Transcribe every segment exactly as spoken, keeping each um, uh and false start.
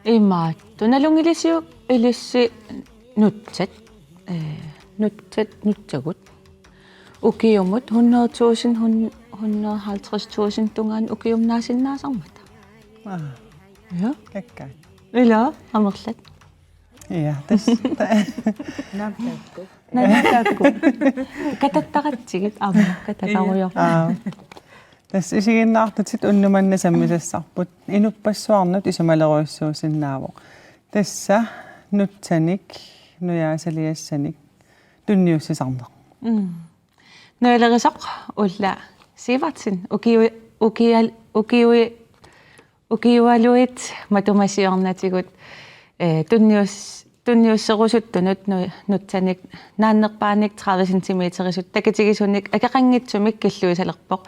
Imaattoq nalunngilisiuk ilissi nutsat, ee, nutsat, nutsagut. Ukiumut hundrede tusind, hun-, hundrede halvtreds tusind tungaanut ukiumut naasinnaasarmata. Aa. Ja. Kakkaak. Ila, amerlat. Ja, tassa. Naamtaakku. Naamtaakku. Katattaratsigit aamma, katakarujoor. Aa. Tassa isiginnaartutit unnuk manna sammisassarput. Inuppassuarnut isumalerujussuusinnaavoq. Tassa nutsanik, nujaasaliassanik, tunniussisarneq. Mm. Nujalerisoq Ulla Sivertsen, ukiu-, ukial-, ukiui-, ukiualuit matuma siornatigut, eh, tunnius-, tunniusserusuttunut nu-, nutsanik naannerpaanik tredive centimeterisut takutigisunik akeqanngitsumik killuisalerpoq.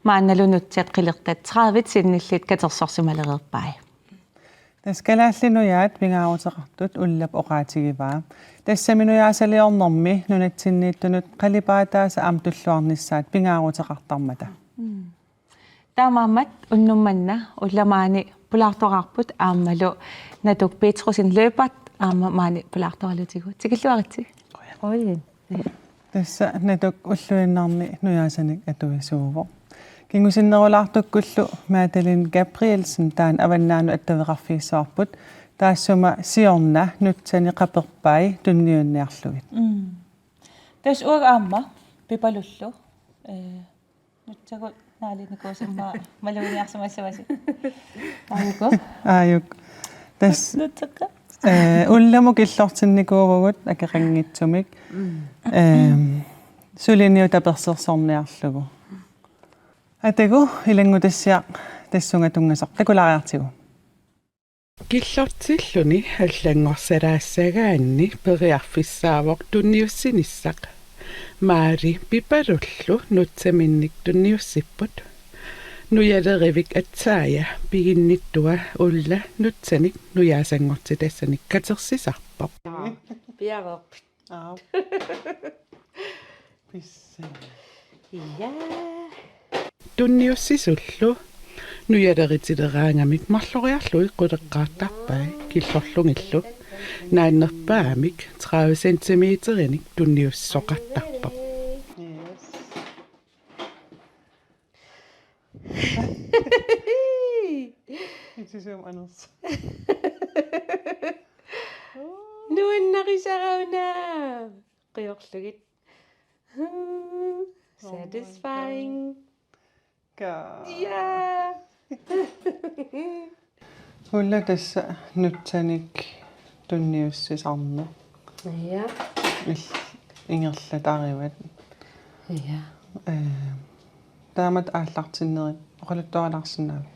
Maannalu nutsat qilertat tredive sinnillit katersorsimalereerpai. Tassa Kalaallit Nujaat pingaaruteqartut Ullap oqaatigivaa. Tassami nujaasaliornermi nunatsinniittunut qalipaataasa aamma tulluarnissaat pingaaruteqartarmata. Mm. Taamaammat unnuk manna Ulla maani pulaartoraarput aammalu Natuk Petrussen Løbert aamma maani pulaartoralutigu. Tikilluaritsi. Qujan. Tassa Natuk ulluinnarni nujaasanik atuisuuvoq. Kingusinnerulaartukkullu Madeline Gabrielsen taanna Avannaanut attaveqarfigissavarput, taassuma siorna nutsani qaperpai tunniunniarlugit. Mm. Tassa uagut aamma Pipalullu, eh, nutsagut naalinikuusimma maluginiarsimassavasi. Aajuku. Aajuku. Tassa nutsakka. Eh, Ullamut killortinnikuuvugut akeqanngitsumik. Mm. Ehm, suliniut tapersersorniarlugu. Atagu ilanngutassiaq tassunga tunngasoq takulaariartigu. Killortilluni allanngorsaralaassagaanni periarfissaavoq tunniussinissaq. Maari Pipalullu nutsaminnik tunniussipput. Nujalerivik aatsaat piginnittua Ulla nutsanik nujaasanngortitassanik katersisarpoq. Piareerpit. Aap. Pissami. Ja. Tunniussisullu nujaleritsileraangamik marloriarlugit quleqqaartarpai killorlugillu. Naannerpaamik tredive centimeterinik tunniussisoqartarpoq. Yes. Itisuum anersa. Nuannarisarauna. Qiorlugit. Satisfying. Ka. Ja. Ulla tassa nutsanik tunniussisarneq. Ja. Il-, ingerlatarivat. Ja. Eh, taamatut aallartinnerit oqaluttualaarsinnaavit?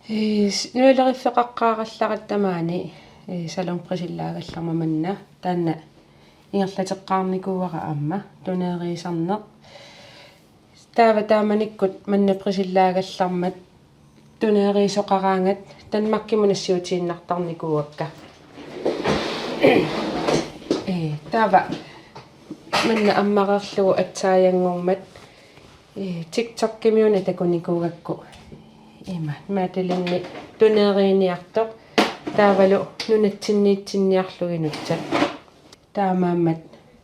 Ee, s-, nujaleriffeqaqqaarallaratta maani, ee, Salon Brisillaagallarma manna. Taanna ingerlateqqaarnikuuara aamma tuneeriisarneq. Taava taamanikkut manna Brisillaagallarmat tuneeriisoqaraangat Danmarkimut nassiutiinnartarnikuuakka. Ee, taava manna ammareerlugu atsaajangormat, ee, TikTokimiuna takunikuugakku ima Madelineni tuneeriiniartoq taavalu nunatsinniitsinniarlugit nutsat. Taamaammat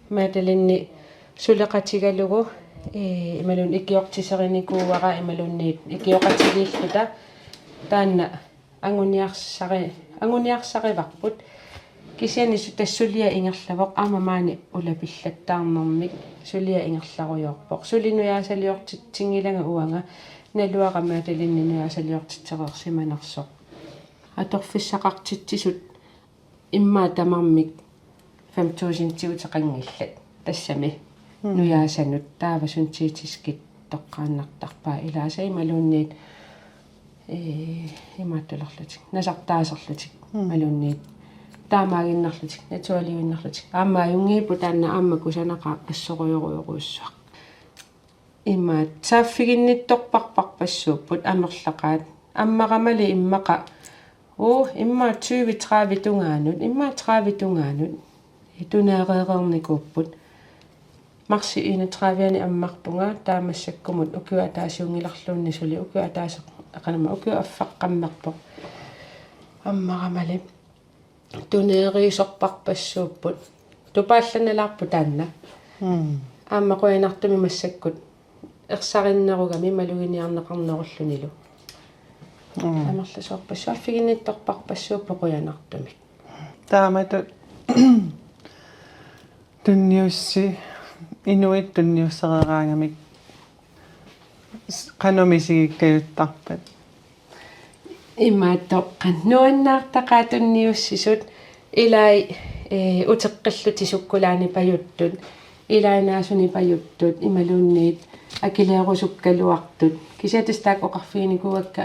Madelineni suleqatigalugu, ee, imaluunniit ikiortiserinikuuara imaluunniit ikioqatigiilluta taanna anguniarsari-, anguniarsarivarput. Kisianni su-, tassa suliaq ingerlavoq aamma maani ulapillattaarnermik suliaq ingerlarujoorpoq. Suli nujaasaliortitsinngilanga uanga, naluara Madelineni nujaasaliortitsereersimanersoq. Atorfissaqartitsisut immaqa tamarmik fem tusindiuteqanngillat. Tassami. Mm. Nujaasanut taava syntetiskit toqqaannartarpaat ilaasa imaluunniit, ee, imaattulerlutik. Nasartaaserlutik. Mm. Imaluunniit taamaaginnarlutik, naturaliuinnarlutik. Aamma ajunngiippoq taanna aamma kusanaqaaq assorujorujorujussuaq. Imaat saaffiginnittorparpar-, Passuupput amerlaqaat. Ammaramali immaqa. Uu, immaqa tyve tredive tungaanut, immaqa tredive tungaanut. Tuneereereernikuupput. Marsi enogtredive-ani ammarpunga, taava massakkumut ukiup ataasiunngilarluunniit suli ukiup ataaseq, aqanama ukiup affaqqammerpoq. Ammaramali. Tuneeriisorpassuupput. Tupaallannalaarput taanna. Mm. Aamma qujanartumik massakkut ersarinnerugami maluginiarneqarnerullunilu. Mm. Amerlasoorpassuit, affiginnittorpassuupput qujanartumik. Taamatut tunniussi-, inuit tunniussereeraangamik s-, qanoq misigikkaluartarpat? Imaattoq qanoq nuannaartaqaat tunniussisut, ilai, eh, uteqqillutik sukkulaanit pajuttut, ilai naasunik pajuttut, imaluunniit akilerusukkaluartut. Kisianni tassa taakku oqarfiginikuuakka,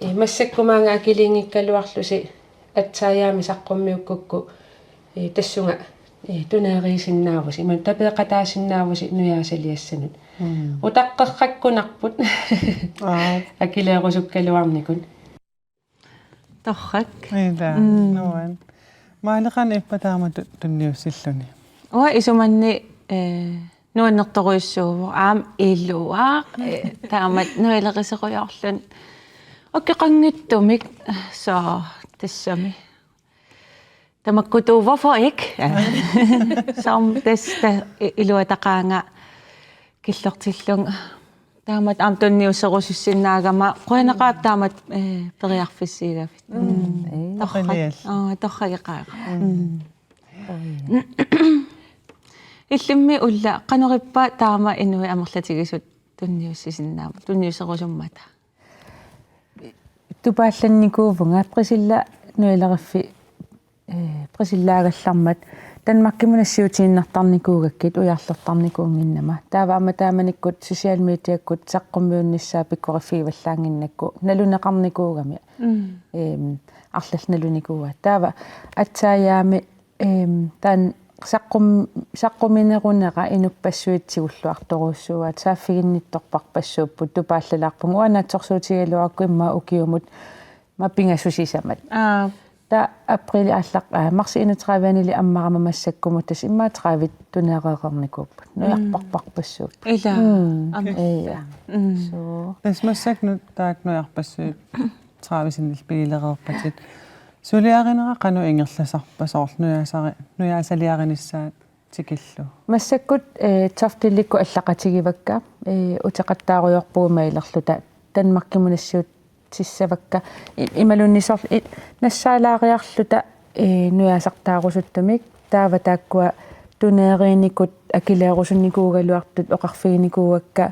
eh, massakkumaanga akiliinngikkaluarlusi aatsaat aamma saqqummiukkukku, eh, tassunga, eh, tuneeriisinnaavusi, imaluunniit tapeeqataasinnaavusi nujaasaliassanut. Mm. Utaqqeqqakkunarput. Aa. Akilerusukkaluarnikut. Torrak. Ila, mm, nuan. Maali, qanoq ippa taamatut tunniussilluni? Uanga isumanni, eh, nuannertorujussuuvoq, aamma iluaq, eh, taamatut nuileriserujoorluni. Okioqanngitsumik, so, tassami. Tamakkutuuvoq, ikke? Som tassa i-, iluataqaanga killortillunga. Taamatut aamma tunniusserusussinnaagama, qujanaqaaq taamatut, eh, periarfissigavit. Mm. Mm. Ee, torrak. Qilial. Aa, torrageqaara. Mm. Mm. Illimmi Ulla, qanoq ippa taama inuit amerlatigisut tunniussisinnaammat, tunniusserusummata? Tupaallannikuuvunga Priscilla nuileriffik, eh, Priscillaagallarmat Danmarkimut nassiutiinnartarnikuugakkit ujarlertarnikuunnginnama. Taava aamma taamanikkut social mediakkut saqqummiunnissaa pikkoriffigivallaannginnakku naluneqarnikuugami. Mm. Ehm, arlallit nalunikuuaat. Taava aatsaat aamma Ehm, taanna saqqum-, saqquminerunera inuppassuit tigulluartorujussuuaat, saaffiginnittorpassuupput, tupaallalaarpunga, uanga naatsorsuutigigaluarakku immaqa ukiumut, ma pingasut sisamat. Aa. Taava apriilip aallaq-, aa, marsi enogtredive-anili ammarama massakkumut tassa immaqa tredive tuneereernikuupput. Mm. Nujarpassuupput. Ila. Mm. Amerla. Ia. Mm. Suu. Tassa massakkut taakku nujarpassuit tredive-sinnillu pigilereerpatit. Suliarinera qanoq ingerlasarpa soorlu nujaasari-, nujaasaliarinissaat tikillugu? Massakkut, eh, Toftellikkut allaqatigivakka, eh, uteqattaarujoorpugut mailerluta Danmarkimut nassiutissavakka. I-, imaluunniit soorlu i-, nassaalaariarluta, eh, nujaasartaarusuttumik. Taava taakkua tuneeriinikut akileerusunnikuugaluartut oqarfiginikuuakka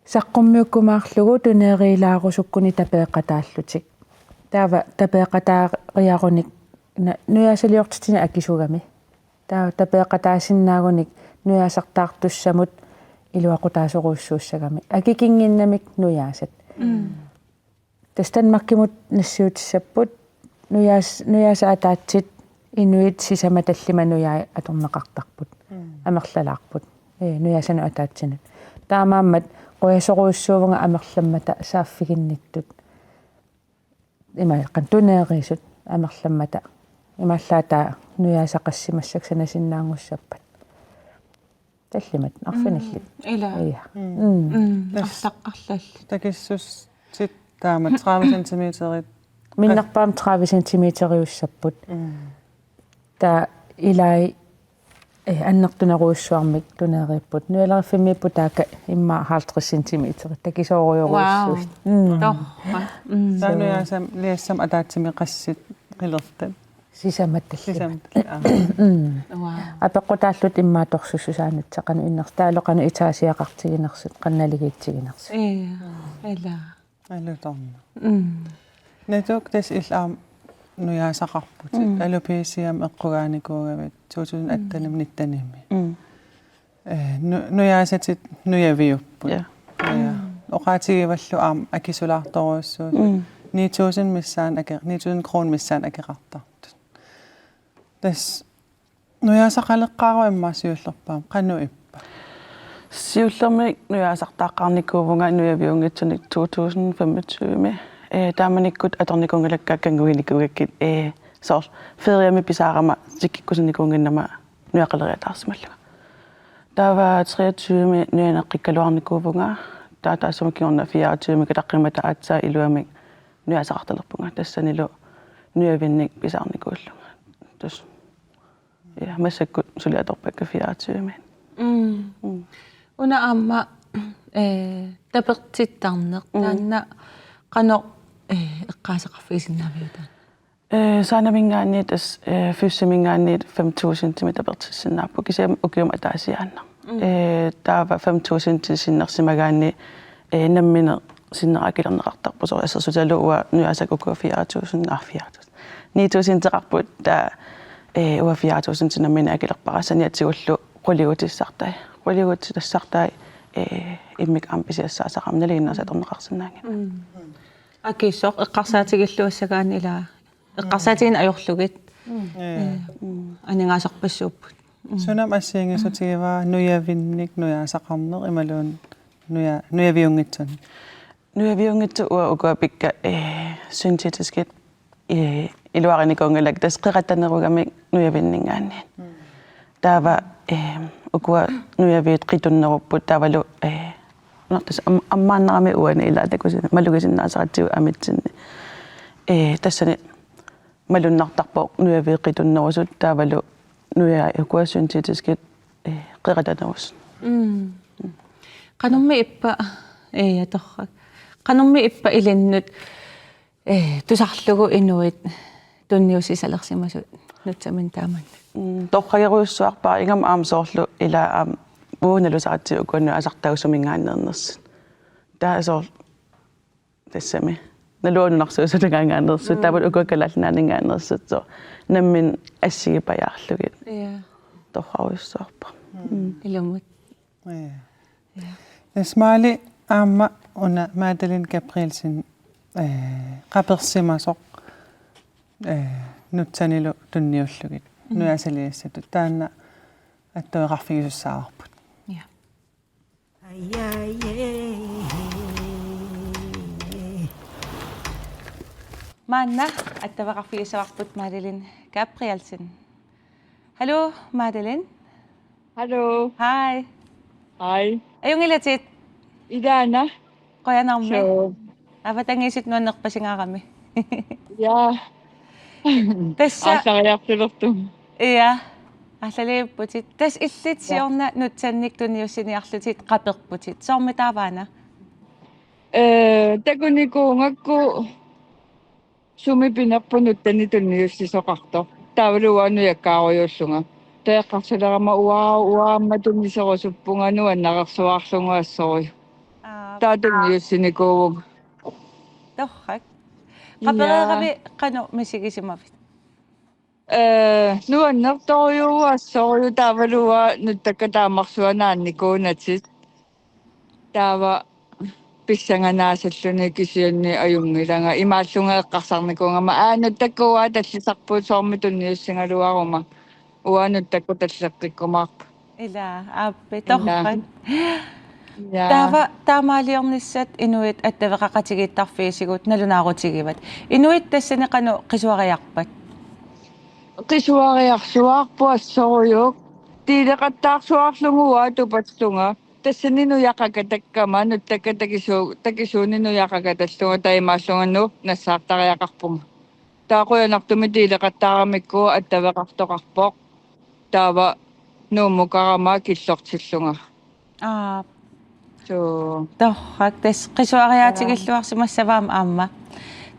saqqummiukkumaarlugu tuneeriilaarusukkunik tapeeqataallutik. Taava tapeeqataariarunik na-, nujaasaliortitsineq akisugami. Taava tapeeqataasinnaagunik nujaasartaartussamut iluaqutaasorujussuussagami. Akikinnginnamik nujaasat. Mm. Tassa Danmarkimut nassiutissapput nujaas-, nujaasat ataatsit inuit sisamat tallimat nujaat atorneqartarput. Mm. Amerlalaarput. Ee, nujaasanut ataatsinut. Taamaammat qujasorujussuuvunga amerlammata saaffiginnittut. Ima qanoq tuneeriisut amerlammata. Imaallaat taava nujaasaqassimassakkut sanasinnaanngussappat. Tallimat, arfinillit. Mm, ila. Ia. Mm. Mm. Mm, tassa arlaq-, arlallit. Takissussit taama tredive centimeterit. Minnerpaamik tredive centimeteriussapput. Mm. Taava ilai, eh, annertunerujussuarmik tuneeriipput. Nujaleriffimmiipput taakku immaqa halvtreds centimeterit. Takisoorujorujussuit. Wow. Mm. Torrak. Mm. Taava nujaasaliassamik ataatsimik qassit qilertat. Sisamat tallimat. Sisamat, aa. Mm. Wow. Apeqqutaalluta immaqa torsussusaanut qanoq innersoq, taavalu qanoq etageqartiginersut, qanoq naligiitsiginersut. Ia, ila. Alutornaq. Mm. Natuk tassa illit aamma nujaasaqarputit. Mm. Alopecia-mik eqqugaanikuugavit to tusind attenimi nittenimi. Mm. Eh, nu-, nujaasatit nujaviupput. Ja. Ja. Mm. Oqaatigivallu aamma akisulaartorujussuusut. Mm. Ni tusind missaani ake-, ni tusind kroner missaani akeqartartut. Tassa nujaasaqaleqqaaruit immaqa siullerpaamik qanoq ippa? Siullermik nujaasartaaqqaarnikuuvunga nujaviunngitsunik to tusind femogtyve. Ee, taamanikkut atornikuunngilakka kannguinikuugakkit, ee, soorlu feriami pisaarama tikkikkusunnikuunnginnama nujaqaleriataarsimallunga. Taava treogtyve nujaneqqikkaluarnikuuvunga, taava taassuma kingorna fireogtyve kataqqimmata aatsaat iluamik nujaasaqartalerpunga, tassanilu nujavinnik pisaarnikuullunga. Tassa. Ja, massakkut suli atorpakka fireogtyve. Mm. Mm. Una aamma, eh, tapertittarneq. Mm. Taanna qanoq, eh, eqqaasaqarfigisinnaaviuk taanna? Eh, Sanaminngaanniit tassa, eh, Fysiminngaanniit fem tusindimik tapertissinnaapput, kisianni ukiumut ataasiaannaq. Mm. Eh, taava fem tusindi sinnersimagaanni, eh, nammineq sinnera akilerneqartarpoq, soorlu assersuutigalugu uanga nujaasakka ukua fire tusind, ah, fire tusind. Ni tusinditeqarput, taava, eh, uanga fire tusind nammineq akilerpara, saniatigullu quligutissartai. Quligutitassartai, eh, immikkut aamma pisiassaasaqarami, nalinginnaasumik atorneqarsinnaanngilaq. Mm. Akisoq eqqarsaatigilluassagaanni ilaa. Eqqarsaatigineq ajorlugit. Mm. Eh, aningaasarpassuupput. Mm. Sunami assigiinngissutigivaa nujavinnik nujaasaqarneq imaluunniit nuja-, nujaviunngitsunik? Nujaviunngitsut uanga ukua pikka, eh, syntetiskit, eh, iluarinikuunngilakka, tassa qeqatanerugamik nujavinninngaanniit. Mm. Taava, eh, ukua nujaviit qitunnerupput taavalu, eh, una tassa am-, ammaannarami uani ilaa takusin-, malugisinnaasaratsigu amitsinni. Eh, tassani malunnartarpoq nujaviit qitunnerusut taavalu nujai ukua syntetiskit, eh, qeqatanerusut. Mm. Qanormi ippa, eh, ja, torrak. Qanormi ippa ilinnut, eh, tusarlugu inuit tunniussisalersimasut nutsaminni taamannak? Mm, torragerujussuarpara, ingammik aamma soorlu ilaa aamma uagut nalusaratsigu ukua nujaasartagusut Suminngaanneernersut. Taava soorlu tassami. Naluara nunarsuussutagaangaanneersut, mm, taavalu ukua Kalaallit Nunaanninngaanneersut, soorlu nammineq assigipajaarlugit. Ja. Torrarujussuarpara. Mm. Mm. Ilumut. Ja. Ja. Tassa Maali aamma una Madeline Gabrielsen, eh, qapersimasoq, eh, nutsanilu tunniullugit. Mm. Nujaasaliassatut. Taanna attaveqarfigisussaavarput. Ja. Maanna attaveqarfigissavarput Madeline Gabrielsen. Hallo, Madeline. Hallo. Hej. Hej. Ajunngilatit? Ilaana. Qujanarmi. Suu. Avatangiisit nuannerpasingaarami. Ja. Tassa. Aallariartulertumik. Ja. Aallaliipputit. Tassa illit, ja, siorna nutsannik tunniussiniarlutit qaperputit. Soormi taavaana? Eh, takunikuugakku sumi pinerpoq nutsannik tunniussisoqartoq. Taavalu uanga nujakkaarujussuunga. Taava eqqarsalerama uanga, uanga aamma tunniussisarusuppunga nuannersuarlugu assorujuk. Aa. Taava tunniussinikuuvunga. Torrak. Ja. Qapereeravi qanoq misigisimavit? Eh, nuannertorujuuvoq assorujuk, taavalu uanga nuttakka taamarsuaq naannikuunatik. Taava pissanganaasalluni kisianni ajunngilanga. Imaallunga eqqarsarnikuugama: Aa, nuttakka uanga tallisarput, soormi tunniussigaluaruma. Uanga nuttakka talleqqikkumaarput. Ilaa, aappi, ila, torrak. Ja. Taava taamaaliornissat inuit attaveqaqatigiittarfigisigut nalunaarutigivat. Inuit tassani qanoq qisuariarpat? Qisuariarsuarput assorujuk. Tiileqattaarsuarlugu uanga tupallunga. Tassani nujaqakatakkama, nuttakka takisu-, takisuuni nujaqakatallunga, taamaallunga Nuup nassaartariaqarpunga. Taava qujanartumik tiileqattaaramikku attaveqartoqarpoq. Taava Nuummukarama killortillunga. Aa. Suu. Torrak, tassa qisuariaatigilluarsimassavaat aamma.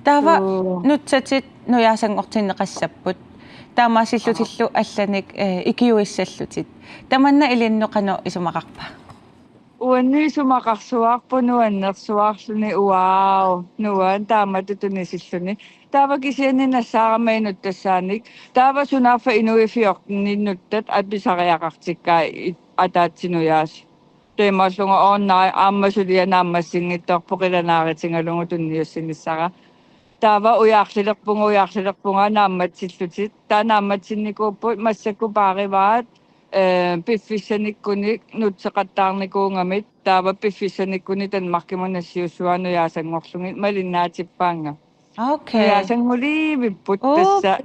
Taava, suu, nutsatit nujaasanngortinneqassapput. Taamaasillutillu, aa, allanik, eh, ikiuissallutit. Tamanna ilinnut qanoq isumaqarpa? Uannut isumaqarsuarput nuannersuarluni, uau, nuann' taamatut tunisilluni. Taava kisianni nassaarama inuttassaannik. Taava sunaaffa inuit fjorten nuttat apisariaqartikkaat i-, ataatsip nujaasa. Taamaallunga: Oo, naa, aamma suliaq naammassinngitsoorpoq, qilanaarutigalugu tunniussinissara. Taava ujarlilerpunga, ujarlilerpunga naammatsillutit. Taava naammatsinnikuupput, massakkut paarivaat. eh, piffissanikkunni nutseqattaarnikuugamik, taava piffissanikkunni Danmarkimut nassiussuaannut nujaasanngorlugit malinnaatippaannga. Okay. Nujaasanngorlivipput. Oo. Tassa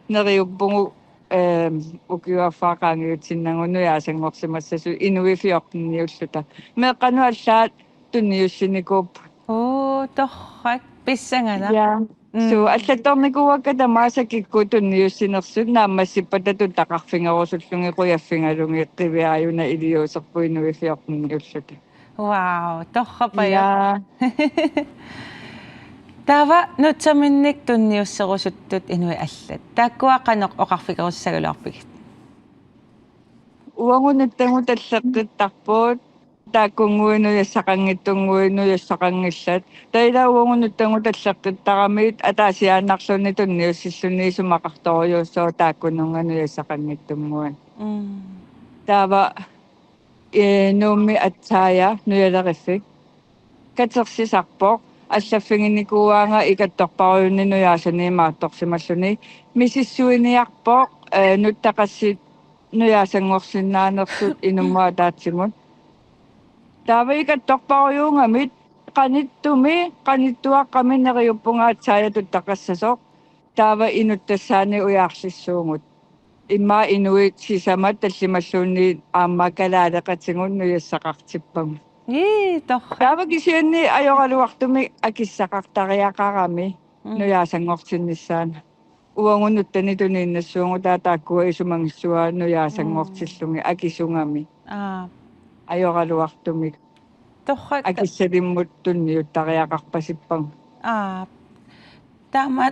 neriuppugut, eh, ukiup affaa qaangiutsinnagu nujaasanngorsimassasut inuit fjorteniulluta. Meeqqanut allaat tunniussinikuupput. Oo, torrak, pissanganaq. Ja. Mm. Suu, allattornikuuakka tamaasa kikkut tunniussinersut naammassippata tuttaqarfigerusullugit qujaffigalugit qiviaajuna iliuuserput inuit fjorteniulluta. Wow, torrak paja. Ja. Taava nutsaminnik tunniusserusuttut inuit allat. Taakkua qanoq oqarfigerusussagaluarpigit? Uagut nuttagut talleqqittarput, taakkunnguit nujassaqanngitsunnguit nujassaqanngillat. Taava ila uagut nuttagut talleqqittaramik ataasiaannarluni tunniussilluni isumaqartorujussuuvoq taakkununnga nujassaqanngitsunnguit. Mm. Taava, eh, Nuummi aatsaat nujaleriffik katersisarpoq, allaffiginikuuaanga ikattorparujunnit nujaasani imaattorsimalluni. Misissuiniarpoq, eh, nuttaqassit nujaasanngorsinnaanersut inummut ataatsimut. Taava ikattorparujuugamik qanittumi, qanittuaqqami neriuppunga aatsaat tuttaqassasoq. Taava inuttassaani ujaarlissuugut. Immaqa inuit sisamat tallimalluunniit aamma kalaaleqatigut nujassaqartippagut. Ii, torrak. Taava kisianni ajoraluartumik akissaqartariaqarami. Mm. Nujaasanngortinnissaanut. Uagut nuttanik tuniinnassuugut taava taakkua isumagissuaat nujaasanngortillugit akisugami. Aa. Ajoraluartumik. Torrak. Akissalimmut tunniuttariaqarpasippagut. Aa. Taama-,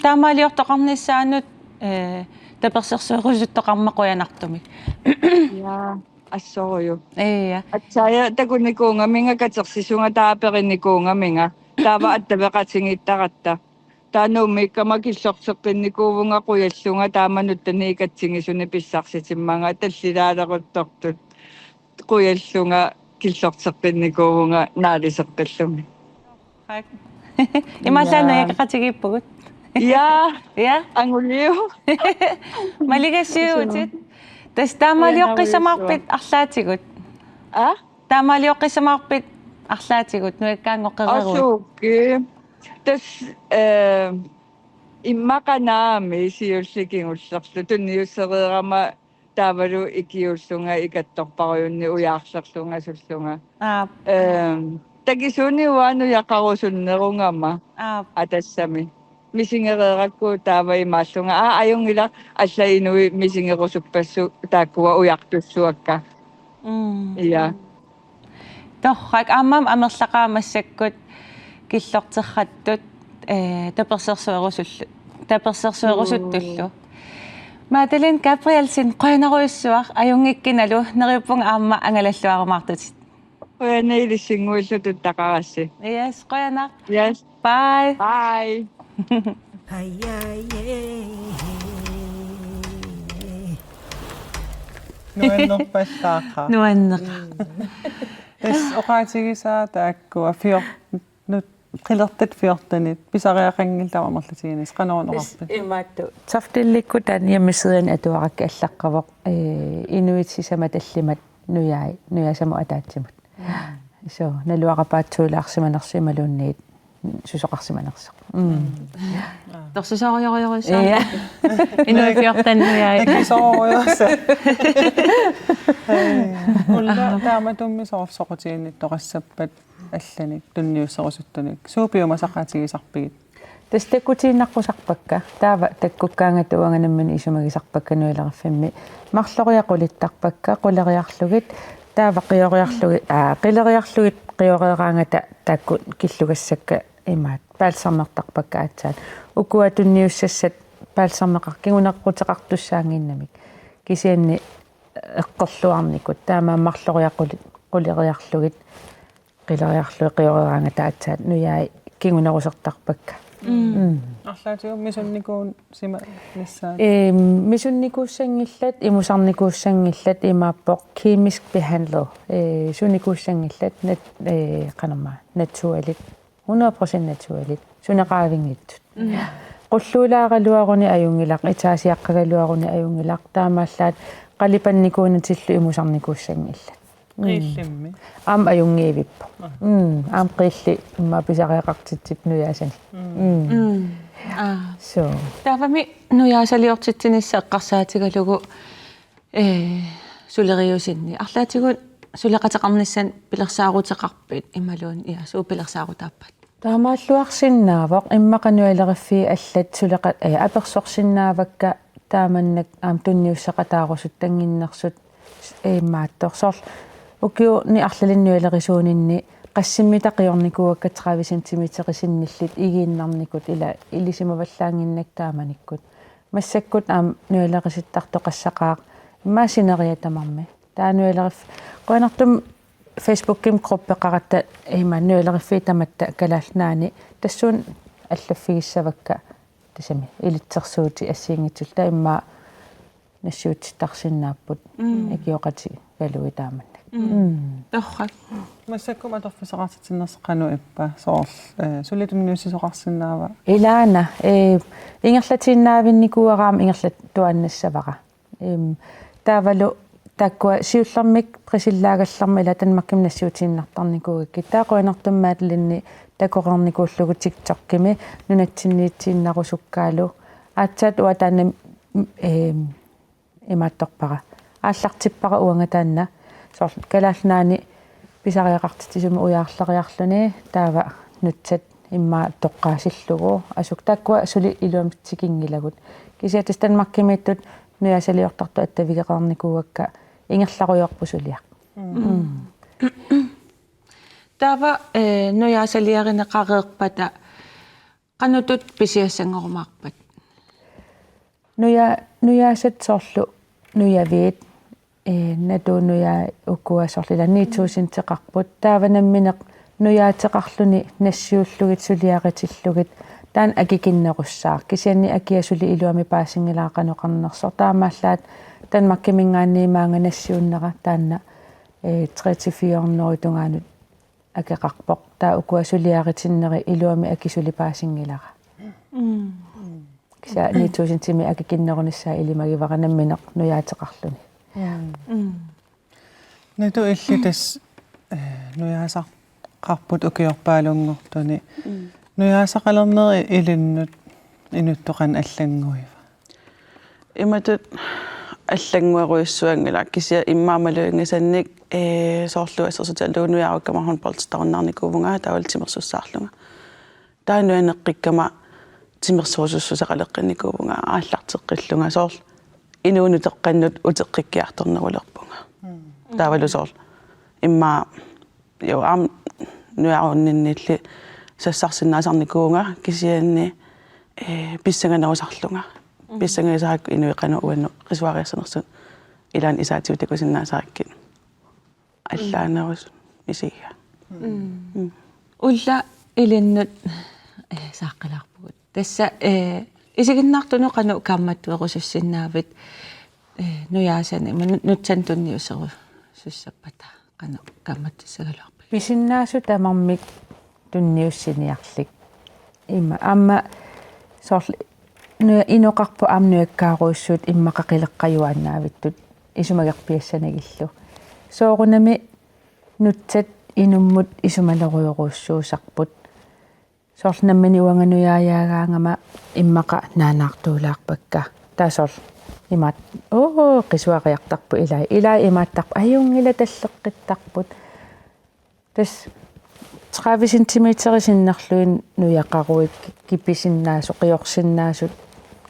taamaaliortoqarnissaanut, eh, tapersersuerusuttoqarmat qujanartumik. Ja, assorujuk. Ja. Aatsaat takunikuugaminga katersisunga taava aperinikuugaminga. Taava attaveqatigiittaratta. Taava Nuummiikkama killorteqqinnikuuvunga qujallunga taama nuttanik ikatsigisuni pissarsitimmanga tallilaalequttortut. Qujallunga killorteqqinnikuuvunga naaliseqqillunga. Hak. Imaallaat. Ja. Najakaqatigiippugut. Ja. Ja. Anguliu. Maligassiuutit. Tassa taamaalioqqissamaarpit arlaatigut? Aa? Taamaalioqqissamaarpit arlaatigut nujakkaanngoqqereeruit? Asuki. Tassa, eh, immaqa naamik siulleq kingullerlu tunniussereerama taavalu ikiuullunga ikattorparujunnik ujaarlerlunga sullunga. Aap. Ehm, takisuunik uanga nujaqarusunnerugama. Aap. Atassami. Misigereerakku taava imaallunga. Aa, ajunngilaq, allat inuit misigerusuppassuk taakkua ujartussuakka. Mm. Ja. Torrak, aamma amerlaqaat massakkut killorterrattut, eh, tapersersuerusullu-, tapersersuerusuttullu. Mm. Madeline Gabrielsen, qujanarujussuaq, ajunngikkinnalu, neriuppunga aamma angalalluarumaartutit. Qujanaq ilissinnguillu tuttaqarassi. Yes, qujanaq. Yes. Bye. Bye. Nuannerpallaaqaaq. Nuanneq. Tassa oqaatigisaa taakkua fjorten, qilertat fjortenit pisariaqanngillat amerlatigineq, qanoq oqarpit? Tassa imaattoq. Taftillikkut taanna hjemmesideani atuarakku allaqqavoq, eh, inuit sisamat tallimat nujai, nujaasamut ataatsimut. Mm. So, naluara paatsuulaarsimanersoq imaluunniit susoqarsimanersoq. Mm. Mm. Torsisoorujorujussuaq. Ja. Inuit fjorten nujai. Takisoorujussuaq. Ulla, taamatut soorlu soqutiginnittoqassappat allanik tunniusserusuttunik. Suut piumasaqaatigisarpigit? Tassa takkutiinnaqqusarpakka. Taava takkukkaangata uanga nammineq isumagisarpakka nujaleriffimmi. Marloriaq qulittarpakka, quleriarlugit, taava qioriarlugit, aa, qileriarlugit qioreeraangata taakku killugassakka imaat. Balsamertarpakka aatsaat. Ukua tunniussassat balsameqar-, kinguneqquteqartussaannginnamik. Kisianni eqqorluarnikut. Taamaammat marloriaq quli-, quleriarlugit. Qileriarlugit qioreeraangata aatsaat nujai kingunerusertarpakka. Mm. Mm. Arlaatigut misunnikuusimanissaat? Ehm, misunnikuussanngillat, imusarnikuussanngillat, imaappoq kemisk behandlet. Eh, sunikuussanngillat, nat-, eh, qanormaa, naturligt. Hundrede procent naturligt. Suneqaravinngitsut. Mm. Qulluulaaraluaruni ajunngilaq, etaasiaqqagaluaruni ajunngilaq, taamaallaat qalipannikuunatillu imusarnikuussanngillat. Mm. Qiillimmi? Aamma ajunngivippoq. Ah. Mm. Aamma qiilli immaqa pisariaqartitsipput nujaasani. Mm. Mm. Mm. Aa. So. Taavami nujaasaliortitsinissaq eqqarsaatigalugu, ee, suleriusinni. Arlaatigut suleqateqarnissannut pilersaaruteqarpit imaluunniit, ja, suut pilersaarutaappat? Taamaalluarsinnaavoq, immaqa nujaleriffiit allat suleqa-, ee, apersorsinnaavakka taamannak aamma tunniusseqataarusuttanginnersut, ee, imaattoq. Soorlu ukiuni arlalinni nujalerisuuninni qassimmita qiornikuuakka tredive centimeterit sinnillit igiinnarnikut, ila ilisimavallaannginnakku taamanikkut. Massakkut aamma nujalerisittartoqassaqaaq immaqa sineriak tamarmi. Taava nujalerif-, qujanartumik Facebookimi gruppeqaratta, ima, nujaleriffiit tamatta Kalaallit Nunaanni, tassuuna allaffigissavakka, tassami ilitsersuutit assigiinngitsullu, taava immaqa nassiussittarsinnaapput. Mm. Ikioqatigalugit taamannak. Mm. Mm. Torrak. Massakkut atorfissaqartitsinersoq qanoq ippa, soorlu, eh, suli tunniussisoqarsinnaava? Ilaana, ee, ingerlatiinnaavinnikuuara aamma ingerlatuaannassavara. Em, taavalu taakkua siullermik Braziliaagallarma ila Danmarkimi nassiutiinnartarnikuugakkit. Taava qujanartumik Madeline takoreernikuullugu TikTokimi nunatsinniitsiinnarusukkaalu. Aatsaat uanga taanna, em, imaattorpara. Aallartippara uanga taanna. Soorlu Kalaallit Nunaanni pisariaqartitsisumik ujaarleriarluni, taava nutsat immaqa toqqaasillugu. Asuk taakkua suli iluamik tikinngilagut. Kisianni tassa Danmarkimiittut nujaasaliortartut attavigereernikuuakka, ingerlarujoorput suliaq. Mm. Mm. Taava, eh, nujaasaliarineqareerpata qanoq pisiassanngorumaarpat? Nuja-, nujaasat soorlu nujaviit, ee, natu nuja ukua soorlu ila ni tusindeqarput. Taava nammineq nujaateqarluni nassiullugit suliaritillugit taanna akikinnerussaaq. Kisianni akia suli iluamik paasinngilara qanoq oqarnersoq. Taamaallaat Danmarkiminngaanniit maanga nassiunnera taanna, ee, tre til fire hundrede tungaanut akeqarpoq. Taava ukua suliaritinneri iluamik aki suli paasinngilara. Mm. Kisianni ni tusindimik akikinnerunissaa ilimagivara nammineq nujaateqarluni. Mm. Mm. Natu illit tassa, eh, nujaasaqarput ukiorpaalunngortuni. Mm. Nujaasaqalerneri ilinnut inuttut qanoq allannguiva? Imatut allannguerujussuanngilaq, kisianni immaqa maluginngisannik, ee, soorlu assersuutigalugu nujaarukkamik håndboldertarunnaarnikuuvunga, taavalu timersussaarlunga. Taava nujaneqqikkama timersuusussuseqaleqqinnikuuvunga, aallarteqqillunga, soorlu inuup nuteqqannut uteqqikkiartornerulerpunga. Mm. Taavalu soorlu immaqa, jo, aamma nujaarunninniilli sassarsinnaasarnikuuvunga, kisianni, eh, pissanganerusarlunga. Mm. Pissangagisakka inuit qanoq uannut qisuariassanersut, ilaanni isaatigut takusinnaasarakkit allaanerusut isigiga. Mm. Mm. Ulla ilinnut, eh, saaqqilaarpugut. Tassa, eh, isiginnaartunut qanoq kaammattuerusussinnaavit, eh, nujaasani, ima nu-, nutsanut tunniusserusussappata, qanoq kaammattussagaluarpigit? Pisinnaasut tamarmik tunniussiniarlik. Ima, aamma soorlu nu-, inoqarpoq aamma nujakkaarujussuit immaqa qileqqajuaannaavittut isumagerpiassanagillu. Soorunami nutsat inummut isumalerujorujussuusarput. Soorlu nammineq uanga nujaajaagaangama immaqa naanaartuulaarpakka. Taava soorlu imaat, oo, qisuariartarput ilai. Ilai imaattarput, ajunngilaq talleqqittarput. Tassa tredive centimeterit sinnerlugit nujaqaruit kipisinnaasut, qiorsinnaasut,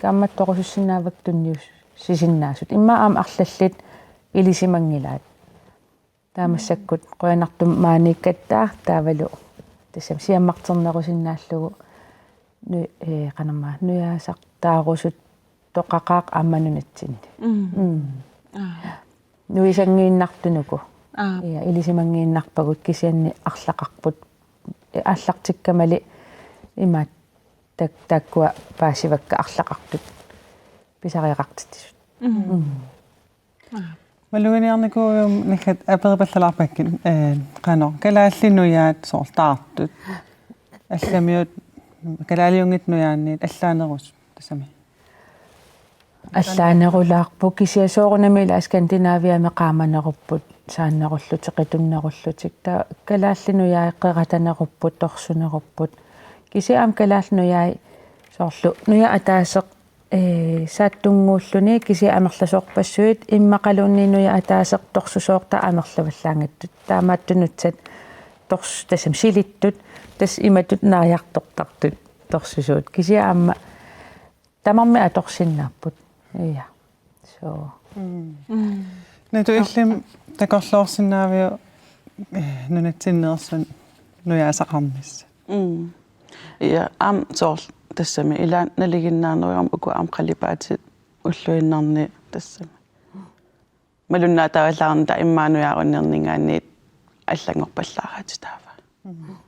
kaammattorusussinnaavakkit tunniussisinnaasut. Immaqa aamma arlallit ilisimanngilaat. Taava massakkut qujanartumik maaniikkatta taavalu tassami siammarternerusinnaallugu nu-, ee, qanormaa nujaasartaarusuttoqaqaaq aamma nunatsinni. Mm. Mm. Aa. Nuisanngiinnartunuku. Aa. Ja, ilisimanngiinnarpagut kisianni arlaqarput. Ee, aallartikkamali imaat tak-, taakkua paasivakka arlaqartut pisariaqartitsisut. Mm. Mm. Aa. Maluginiarnikuuvugut naggat aperipallalaarpakkit, eh, qanoq kalaallit nujaat soorlu taartut. Allamiut kalaaliunngitsut nujaanniit allaanerusut tassami. Allaanerulaarpoq kisianni soorunami ila Skandinaviami qaamanerupput, saannerullutik, qitunnerullutik. Taava kalaallit nujaat qeratanerupput, torsunerupput. Kisianni aamma kalaallit nujaat soorlu nujat ataaseq, ee, saattunnguulluni kisianni amerlasoorpassuit immaqaluunniit nujat ataaseq torsusoortaq amerlavallaanngitsut. Taamaattunutsat tors-, tassami silittut, tassa imatut naajartortartut torsusuut. Kisianni aamma tamarmik atorsinnaapput. Ja. So. Mm. Mm. Natu, illimmi takorloorsinnaaviuk, eh, nunatsinneersut nujaasaqarnissat? Mm. Ja, aamma soorlu tassami ilaanni nalinginnaanerugaluarmat uku aamma qalipaatit ulluinnarni tassami. Malunnaatavallaarnata immaqa nujaarunninninngaanniit allanngorpallaaratik taava.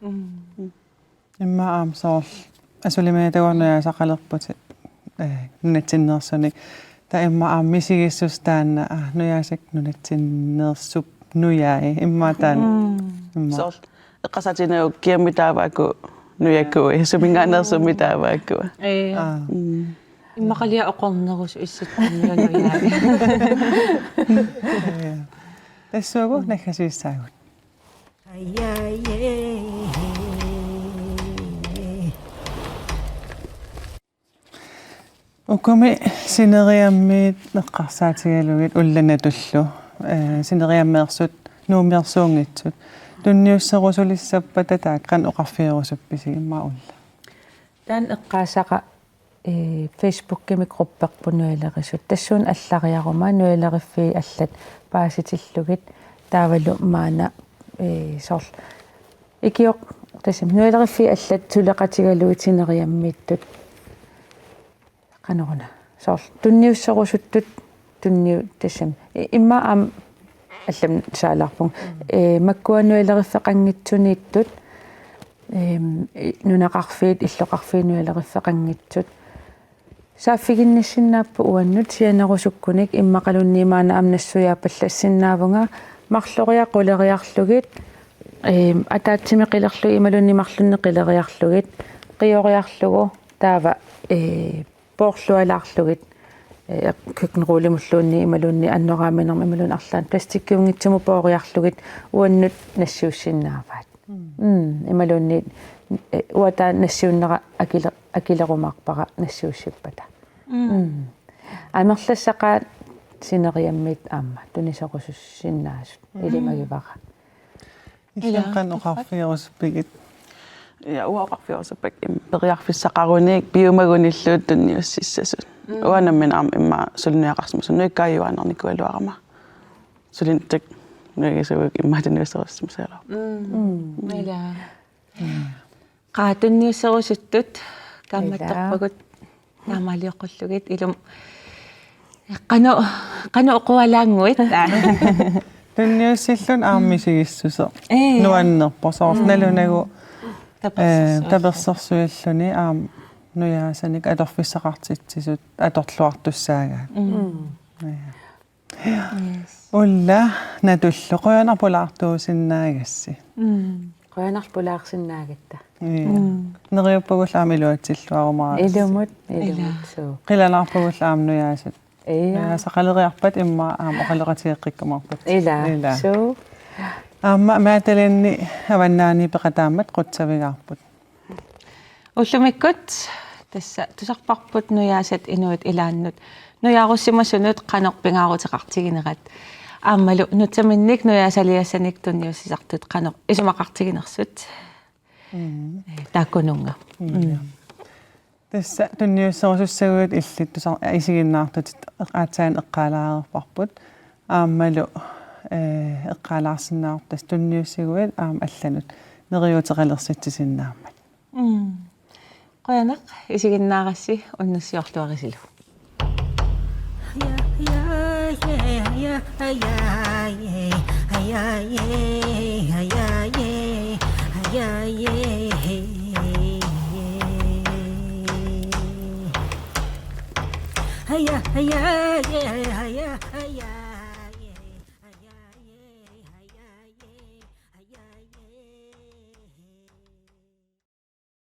Mm. Immaqa aamma soorlu asulimaatagooq nujaasaqalerputit, eh, nunatsinneersunik. Taava immaqa aamma misigissuseq taanna, aa, nujaasat nunatsinneersup nujai. Immaqa taanna. Mm. Immaqa. Soorlu eqqarsaatiginerugakkit kiammi taavaakku nujakui, suminngaanneersummi taavaakku. Ee. Aa. Mm. Immaqaluunniit oqornerusoq issittarniunujai. Ja. Tassuugu naggasiissaagut. Ukumi sineriammiit eqqarsaatigalugit ulloq Natullu, eh, sineriammeersut Nuummiorsuunngitsut. Tunniusserusulissappata taakku qanoq oqarfigerusuppisiuk immaqa ullumi? Taanna eqqaasaqa, eh, Facebookimi grupperput Nualerisut. Tassuuna allariaruma nualeriffii allat paasitillugit taavalu maanna, eh, soorlu ikioq tassami nualeriffii allat suleqatigalugit sineriammiittut. Qanoruna. Soorlu tunniusserusuttut tunniu-, tassami. I-, immaqa aamma allamik saalaarpunga. Mm. Ee, makkua nualeriffeqanngitsuniittut, eem, i-, nunaqarfiit, illoqarfiit nualeriffeqanngitsut. Saaffiginnissinnaapput uannut sianerusukkunik immaqaluunniit maanna aamma nassuiaapallaassinnaavunga marloriaq quleriarlugit, eem, ataatsimik qilerlugit imaluunniit marlunnik qileriarlugit, qioriarlugu taava, ee, poorlualaarlugit, eh, køkkenrullimulluunniit imaluunniit annoraaminermut imaluunniit arlaannik plastikkiunngitsumut pooriarlugit uannut nassiussinnaavaat. Mm. Mm, imaluunniit, eh, uanga taanna nassiunnera akile-, akilerumaarpara nassiussippata. Mm. Mm. Amerlassaqaat sineriammiit aamma tuniserusussinnaasut. Mm. Ilimagivara. Ilaa, illit qanoq oqarfigerusuppigit? Ja, uanga oqarfigerusuppakka im-, periarfissaqarunik piumagunillu tunniussissasut. Mm. Uanga nammineq aamma immaqa suli nujaqarsimasunga nuikkaajuaannarnikuugaluarama. Sulinnik nuigisavik immaqa tunniusserusussimasaraluarpoq. Mm. Mm. Ilaa. Mm. Qaa tunniusserusuttut kaammattorpagut. Ilaa. Taamaalioqqullugit ilumut. Qanoq, qanoq oqalaannguit? Tunniussilluni aamma misigissuseq. Ee. Nuannerpoq soorlu. Mm. Nalunagu, tapersersuilluni. Ee, tapersersuilluni aamma nujaasanik atorfissaqartitsisut atorluartussaagaat. Mm. Ee. Yes. Ulla Natullu, qujanaq pulaartuusinnaagassi. Mm. Qujanaq pulaarsinnaagatta. Ja. Mm. Neriuppagut aamma iluatsilluarumaarissi. Ilumut, ilumut. Ilaa. Suu. Qilanaarpagut aamma nujaasat. Ja. Nujaasaqaleriarpat immaqa aamma oqaloqatigeqqikkumaarpat. Ilaa. Ilaa. Suu. Aamma Maatalinni avannaani peqataammat qutsavigaarput. Ullumikkut tassa tusarparput nujaasat inuit ilaannut nujaarussimasunut qanoq pingaaruteqartiginerat. Aammalu nutsaminnik nujaasaliassanik tunniussisartut qanoq isumaqartiginersut. Mm. Eh, taakkununnga. Mm. Mm. Tassa tunniusserusussaguit illit tusar-, isiginnaartutit aatsaat eqqaalaareerparput. Aammalu, eh, eqqaalaarsinnaavarput tassa tunniussiguit aamma allanut neriuuteqalersitsisinnaammat. Mm. Qujanaq isiginnaarassi unnussiorluarisilu.